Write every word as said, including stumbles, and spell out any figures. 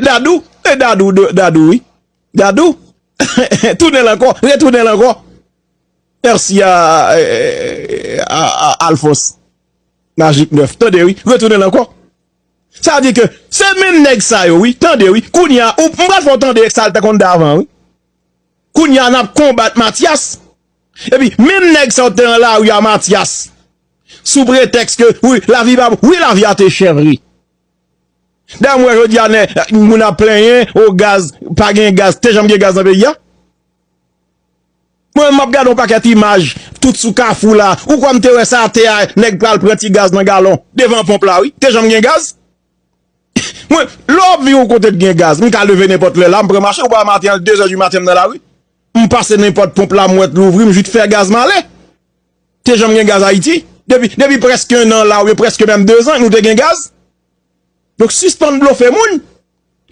Dadou, e Dadou, Dadou, wi. Dadou, tounen l ankò, retounen l ankò. Mèsi a, a, a, a Alphonse Magic Neuf. Tande, wi, retounen l ankò. Sa vle di ke se menm nèg sa yo, wi, tande, wi. Kounye a, ou, m pral fè w tande sa l te konn davan, wi. Kounye a, n ap konbat Mathias. Epi, menm nèg sa yo te nan lari a Mathias. Sou pretèks ke, wi, lavi pa bon. Wi, lavi a te chè vre. Dayè, m wè jodi a, nè, moun ap plenyen, o gaz, pa gen gaz, te janm gen gaz nan peyi a. Mwen, m ap gade yon pakèt imaj, tout sou Kafou la. Ou kwè m te wè sa atè a, nèg pral pran ti gaz nan galon, devan ponp la, wi. Te janm gen gaz? Mwen, lè w ap viv yon kote k gen gaz, m ka leve nenpòt lè la, m pran machin, ou pa maten an, de zè di maten, m nan lari. M pase nenpòt ponp la, m wè l louvri, m jis fè gaz m ale. Te janm gen gaz Ayiti? Depi, depi prèske yon an la, oubyen prèske menm de zan, nou te gen gaz? Donk, sispann blofe moun.